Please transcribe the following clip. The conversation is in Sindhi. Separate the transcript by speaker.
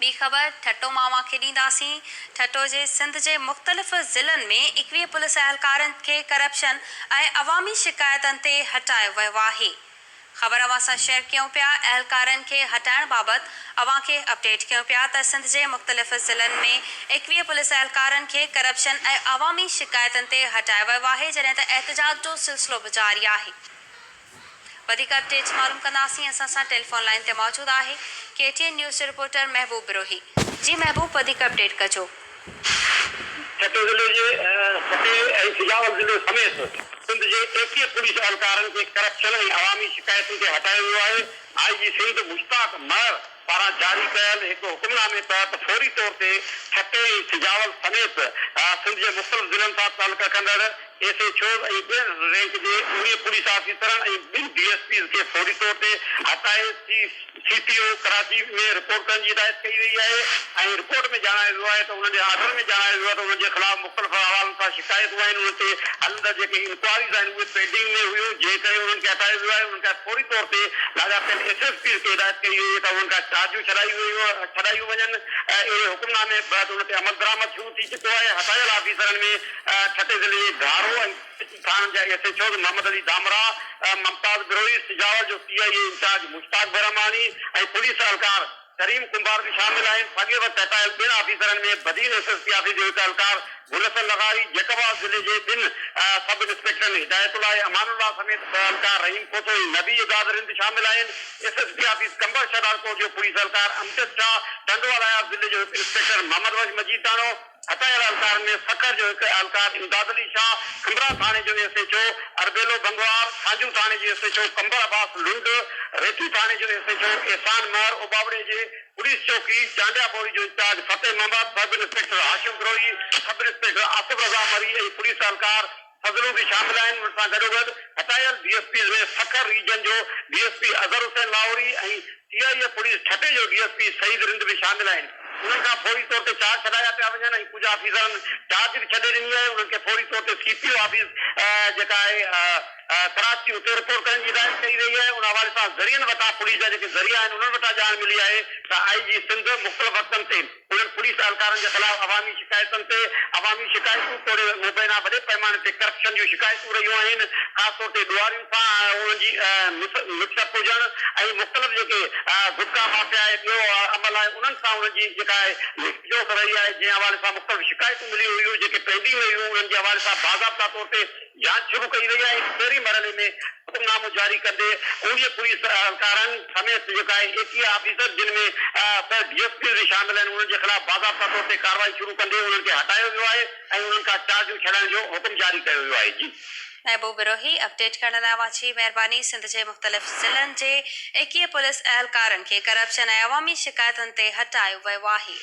Speaker 1: ٻي خبر ٺٽو مان اوهان کي ڏينداسين. ٺٽو جي سنڌ جي مختلف ضلعن ۾ 21 پوليس اهلڪارن کي ڪرپشن ۽ عوامي شڪايتن تي هٽايو ويو آهي. خبر اوهان سان شيئر ڪيون پيا اهلڪارن کي هٽائڻ بابت اوهان کي اپڊيٽ ڪيون پيا ته سنڌ جي مختلف ضلعن ۾ 21 پوليس اهلڪارن کي ڪرپشن ۽ عوامي شڪايتن تي هٽايو ويو آهي جڏهن ته احتجاج جو سلسلو به جاري آهي. وڌيڪ اپڊيٽس معلوم ڪنداسين اسان سان ٽيليفون لائين تي موجود آهي ڪي ٽي اين نيوز جو رپورٽر محبوب بروهي. جي محبوب وڌيڪ اپڊيٽ ڪجو.
Speaker 2: ٺٽي ضلعي جي ٺٽي ۽ سجاول ضلعي سميت سنڌ جي 21 پوليس اهلڪارن کي ڪرپشن ۽ عوامي شڪايتن تي هٽايو ويو آهي. آء جي سنڌ مشتاق مهر پاران جاري ڪيل هڪ حڪمنامي تحت فوري طور تي ٺٽي ۽ سجاول سميت سنڌ جي مختلف ضلعن سان تعلق رکندڙ ايس ايڇ اوز ۽ ٻين رينڪ جي 19 پوليس آفيسرن ۽ ٻن ڊي ايس پيز کي فوري طور تي هٽائي C P O Karachi ۾ report ڪرڻ جي هدايت ڪئي وئي آهي ۽ رپورٽ ۾ ڄاڻايو ويو آهي ته انهن جي آرڊر ۾ ڄاڻايو ويو آهي ته انهن جي خلاف مختلف حوالن سان شڪايتون آهن انهن تي هلندڙ جيڪي انڪوائريز آهن اهي پينڊنگ ۾ هيون جنهن ڪري انهن کي هٽايو ويو آهي انهن کان فوري طور تي لاڳاپيل ايس ايس پيز کي هدايت ڪئي وئي آهي ته انهن کان چارجون ڇڏايون وڃن اهڙي حڪمنامي بعد ان تي عملدرآمد شروع ٿي چڪو آهي هٽايل آفيسرن ۾ ٺٽي ضلعي جي گهارو ۽ ڪچي ٿاڻن جا S H Os Muhammad Ali Dhamrah, Mumtaz Brohi, Sujawal جو C I A incharge Mushtaq Brahmani ۽ police اهلڪار ڪريم ڪنڀار به شامل آهن. ساڳئي وقت هٽايل ٻين آفيسرن ۾ Badin S S P office جو هڪ اهلڪار گل حسن لغاري، جيڪب آباد ضلعي جي ٻن سب انسپيڪٽرن هدايت الله ۽ امان الله سميت ٻه اهلڪار رحيم کوسو ۽ نبي اعجاز رند شامل آهن. S S P office Qambar Shahdadkot جو پوليس اهلڪار امجد شاهه، ٽنڊوالهيار ضلعي جو هڪ انسپيڪٽر محمد بخش مجيداڻو، هٽايل اهلڪارن ۾ سکر جو هڪ اهلڪار امداد علي شاهه، کنڀرا ٿاڻي جو S H O Arbelo Bangwar, Sanjho ٿاڻي جي S H O Qambar Abbas Lund, Reto ٿاڻي جو S H O Ehsan Mehar, Ubauro جي پوليس چوڪي چانڊيا ٻوري جو incharge Fateh Muhammad, sub inspector Hashim Brohi, sub inspector Asif Raza Marri ۽ police اهلڪار فضلو به شامل آهن. ان سان گڏوگڏ هٽايل D S Ps ۾ Sukkur region جو D S P Azhar Hussain Lahori ۽ C I A police Thatta جو D S P Saeed Rind به شامل آهن. انهن کان فوري طور تي چارج ڇڏايا پيا وڃن ۽ ڪجهه آفيسرن چارج به ڇڏي ڏني آهي. انهن کي فوري طور تي سي پي او آفيس جيڪا آهي ڪراچي اتي رپورٽ ڪرڻ جي هدايت ڪئي وئي آهي. ان حوالي سان ذريعن وٽان پوليس جا جيڪي ذريعا آهن انهن وٽان ڄاڻ ملي آهي ته آء جي سنڌ مختلف وقتن تي انهن پوليس اهلڪارن جي خلاف عوامي شڪايتن تي عوامي شڪايتون توڙي مبينا وڏي پئماني تي ڪرپشن جون شڪايتون رهيون آهن خاص طور تي ڏوهارين سان انهن جي مڪس اپ هجڻ ۽ مختلف جيڪي گٽڪا مافيا آهي ٻيو عمل آهي انهن سان انهن جي جيڪا آهي لکجوک رهي آهي جنهن حوالي سان مختلف شڪايتون مليون هيون جيڪي پينڊنگ ۾ هيون انهن جي حوالي سان باضابطا طور تي جاچ شروع ڪئي وئي آهي، پهرين مرحلي ۾ حڪمنامو جاري ڪندي 19 پوليس اهلڪارن سميت جيڪا آهي 21 آفيسر جن ۾ ٻه ڊي ايس پيز به شامل آهن انهن جي خلاف باضابطا طور تي ڪارروائي شروع ڪندي انهن کي هٽايو ويو آهي ۽ انهن کان چارجون ڇڏائڻ جو حڪم جاري ڪيو ويو آهي جي.
Speaker 1: محبوب بروهي اپڊيٽ ڪرڻ لاء اوهان جي مهرباني سنڌ جي مختلف ضلعن جي 21 پوليس اهلڪارن کي ڪرپشن ۽ عوامي شڪايتن تي هٽايو ويو آهي.